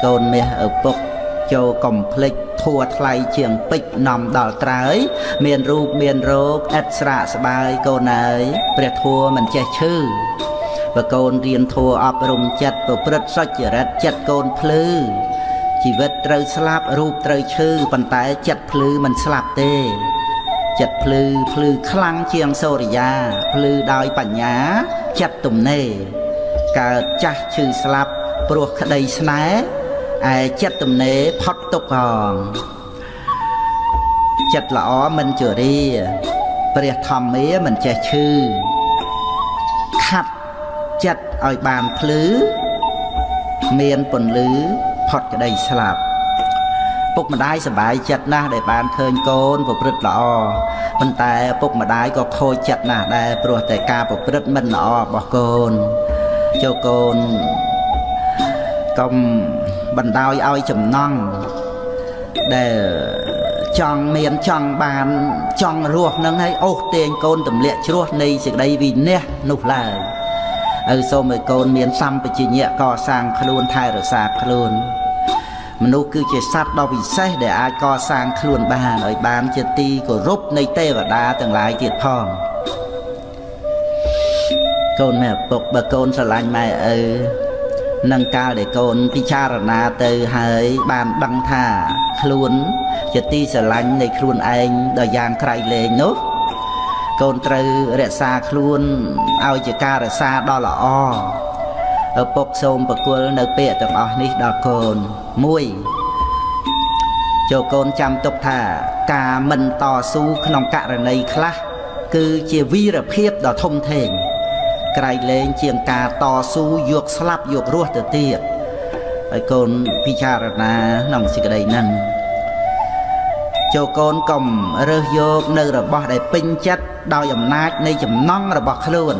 កូនមាសឪពុកចូលកុំភ្លេចធัวថ្លៃជាងពេជ្រនាំដល់ត្រើយមានរូបមានរោគឥតស្រាកស្បាយកូនអើយព្រះធัวមិនចេះឈឺបើកូនរៀនធัวអប់រំចិត្តប្រព្រឹត្តសុចរិតចិត្តកូនភ្លឺជីវិតត្រូវស្លាប់រូបត្រូវឈឺប៉ុន្តែចិត្តភ្លឺមិនស្លាប់ទេចិត្តភ្លឺភ្លឺខ្លាំងជាងសូរិយាភ្លឺដោយបញ្ញាចិត្តទំនេរកើតចាស់ឈឺស្លាប់ព្រោះក្តីស្នេហ៍ឯចិត្តទំនេរផុតទុក្ខហងចិត្តល្អមិនជរាព្រះធម្មាមិនចេះឈឺខាត់ចិត្តឲ្យបានភ្លឺមានពន្លឺផុតក្តីស្លាប់ពុកម្ដាយសប្បាយចិត្តណាស់ដែលបានឃើញកូនប្រព្រឹត្តល្អប៉ុន្តែពុកម្ដាយក៏ខូចចិត្តណាស់ដែរព្រោះតែការប្រព្រឹត្តមិនល្អរបស់កូនចូលកូនកុំបណ្ដោយឲ្យចំណង់ដែលចង់មានចង់បានចង់រស់នឹងឲ្យអូសទាញកូនទម្លាក់ជ្រោះនៃសេចក្តីវិន័យនោះឡើយឪសូមឲ្យកូនមានសម្បជញ្ញៈកសាងខ្លួនថែរក្សាខ្លួនមនុស្សគឺជាសត្វដ៏ពិសេសដែលអាចកសាងខ្លួនបានឲ្យបានជាទីគោរពនៃទេវតាទាំងឡាយទៀតផងកូនម៉ែឪពុកបើកូនស្រឡាញ់ម៉ែឪនឹងកាលដែលកូនពិចារណាទៅហើយបានដឹងថាខ្លួនជាទីស្រឡាញ់នៃខ្លួនឯងដល់យ៉ាងក្រៃលែងនោះកូនត្រូវរក្សាខ្លួនឲ្យជាការរក្សាដ៏ល្អឪពុកសូមប្រគល់នៅពាក្យទាំងអស់នេះដល់កូនមួយចូលកូនចាំទុកថាការមិនតស៊ូក្នុងករណីខ្លះគឺជាវីរភាពដ៏ធំធេងក្រៃលែងជាងការតស៊ូយកស្លាប់យករស់ទៅទៀតហើយកូនពិចារណាក្នុងសេចក្តីហ្នឹងចូលកូនកុំរើសយកនៅរបស់ដែលពេញចិត្តដោយអំណាចនៃចំណង់របស់ខ្លួន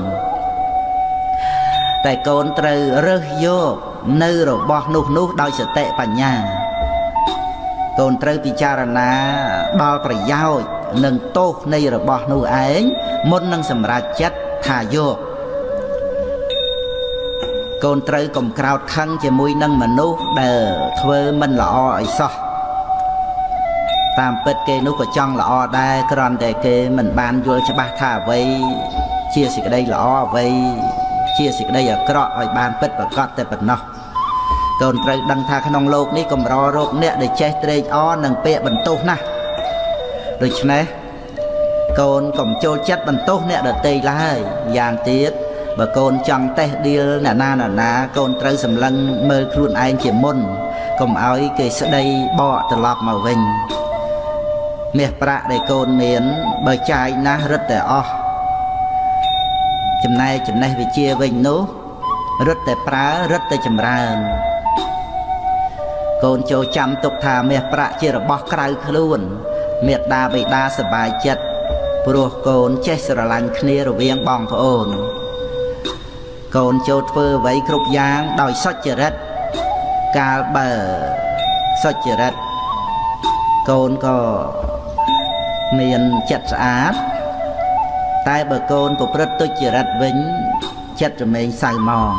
តែកូនត្រូវរើសយកនៅរបស់នោះដោយសតិបញ្ញាកូនត្រូវពិចារណាដល់ប្រយោជន៍និងទោសនៃរបស់នោះឯងមុននឹងសម្រេចចិត្តថាយកកូនត្រូវកុំក្រោតខឹងជាមួយនឹងមនុស្សដែលធ្វើមិនល្អឲ្យសោះតាមពិតគេនោះក៏ចង់ល្អដែរគ្រាន់តែគេមិនបានយល់ច្បាស់ថាអ្វីជាសេចក្តីល្អអ្វីជាសេចក្តីអាក្រក់ឲ្យបានពិតប្រាកដតែប៉ុណ្ណោះកូនត្រូវដឹងថាក្នុងโลกនេះកម្ររោគអ្នកដែលចេះត្រេកអរនិងពាក្យបន្ទោសណាស់ដូច្នេះកូនកុំចូលចិត្តបន្ទោសអ្នកដទៃឡើយយ៉ាងទៀតបើកូនចង់តេះដៀលអ្នកណាអ្នកណាកូនត្រូវសម្លឹងមើលខ្លួនឯងជាមុនកុំឲ្យគេស្ដីបកត្រឡប់មកវិញមាសប្រាក់ដែលកូនមានបើចាយណាស់រឹតតែអស់ចំណែកចំណេះវិជ្ជាវិញនោះរឹតតែប្រើរឹតតែចម្រើនកូនចូលចាំទុកថាមាសប្រាក់ជារបស់ក្រៅខ្លួនមេត្តាបិតាសប្បាយចិត្តព្រោះកូនចេះស្រឡាញ់គ្នារវាងបងប្អូនកូនចូលធ្វើអ្វីគ្រប់យ៉ាងដោយសុចរិតកាលបើសុចរិតកូនក៏មានចិត្តស្អាតតែបើកូនប្រព្រឹត្តទុច្ចរិតវិញចិត្តរមែងសៅមង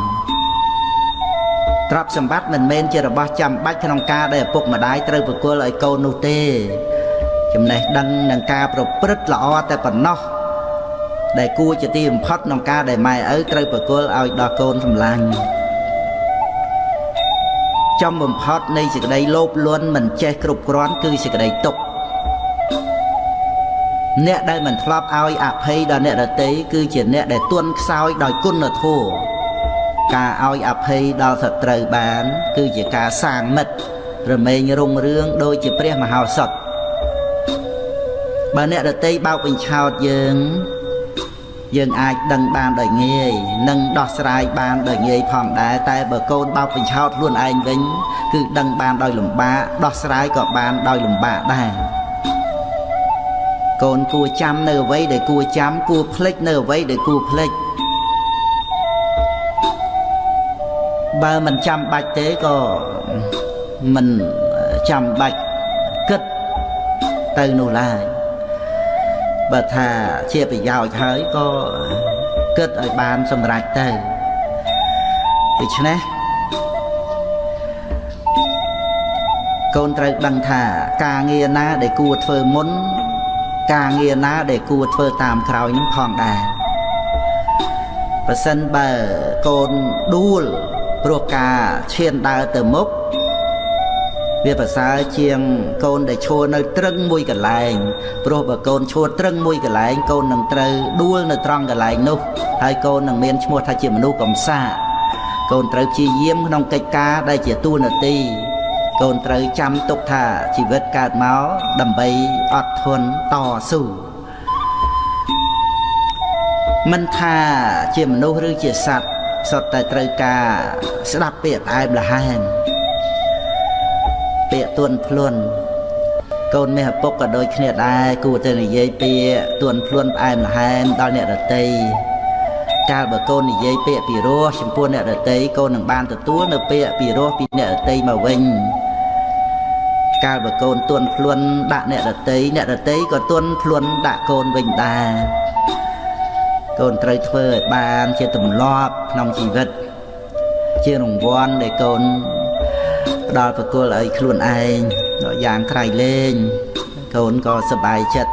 ទ្រព្យសម្បត្តិមិនមែនជារបស់ចាំបាច់ក្នុងការដែលឪពុកម្ដាយត្រូវប្រគល់ឲ្យកូននោះទេចំណេះដឹងនិងការប្រព្រឹត្តល្អតែប៉ុណ្ណោះដែលគួរជាទីបំផុតក្នុងការដែលម៉ែឪត្រូវប្រគល់ឲ្យដល់កូនសម្លាញ់ចំបំផុតនៃសេចក្តីលោភលន់មិនចេះគ្រប់គ្រាន់គឺសេចក្តីទុក្ខអ្នកដែលមិនធ្លាប់ឲ្យអភ័យដល់អ្នកដទៃគឺជាអ្នកដែលទន់ខ្សោយដោយគុណធម៌ការឲ្យអភ័យដល់សត្រូវបានគឺជាការសាងមិត្តរមែងរុងរឿងដូចជាព្រះមហោសថបើអ្នកដទៃបោកបញ្ឆោតយើងយើងអាចដឹងបានដោយងាយនិងដោះស្រាយបានដោយងាយផងដែរតែបើកូនបោកបញ្ឆោតខ្លួនឯងវិញគឺដឹងបានដោយលំបាកដោះស្រាយក៏បានដោយលំបាកដែរកូនគួរចាំនៅអ្វីដែលគួរចាំគួរភ្លេចនៅអ្វីដែលគួរភ្លេចបើមិនចាំបាច់ទេក៏មិនចាំបាច់គិតទៅនោះឡើយបើថាជាប្រយោជន៍ហើយក៏គិតឲ្យបានសម្រេចទៅដូច្នេះ កូនត្រូវដឹងថាការងារណាដែលគួរធ្វើមុនការងារណាដែលគួរធ្វើតាមក្រោយនឹងផងដែរប្រសិនបើកូនដួលព្រោះការឈានដើរទៅមុខវាប្រសើរជាងកូនដែលឈរនៅត្រឹងមួយកន្លែងព្រោះបើកូនឈរត្រឹងមួយកន្លែងកូននឹងត្រូវដួលនៅត្រង់កន្លែងនោះហើយកូននឹងមានឈ្មោះថាជាមនុស្សកំសាកកូនត្រូវព្យាយាមក្នុងកិច្ចការដែលជាតួនាទីកូនត្រូវចាំទុកថាជីវិតកើតមកដើម្បីអត់ធន់តស៊ូមិនថាជាមនុស្សឬជាសត្វសុទ្ធតែត្រូវការស្ដាប់ពាក្យផ្អែមល្ហែមពាក្យទន់ភ្លន់កូនមាសឪពុកក៏ដូចគ្នាដែរគួរតែនិយាយពាក្យទន់ភ្លន់ផ្អែមល្ហែមដល់អ្នកដទៃកាលបើកូននិយាយពាក្យពីរោះចំពោះអ្នកដទៃកូននឹងបានទទួលនៅពាក្យពីរោះពីអ្នកដទៃមកវិញកាលបើកូនទន់ភ្លន់ដាក់អ្នកដទៃអ្នកដទៃក៏ទន់ភ្លន់ដាក់កូនវិញដែរកូនត្រូវធ្វើឲ្យបានជាទម្លាប់ក្នុងជីវិតជារង្វាន់ដែលកូនផ្ដល់ប្រគល់ឲ្យខ្លួនឯងយ៉ាងក្រៃលែងកូនក៏សប្បាយចិត្ត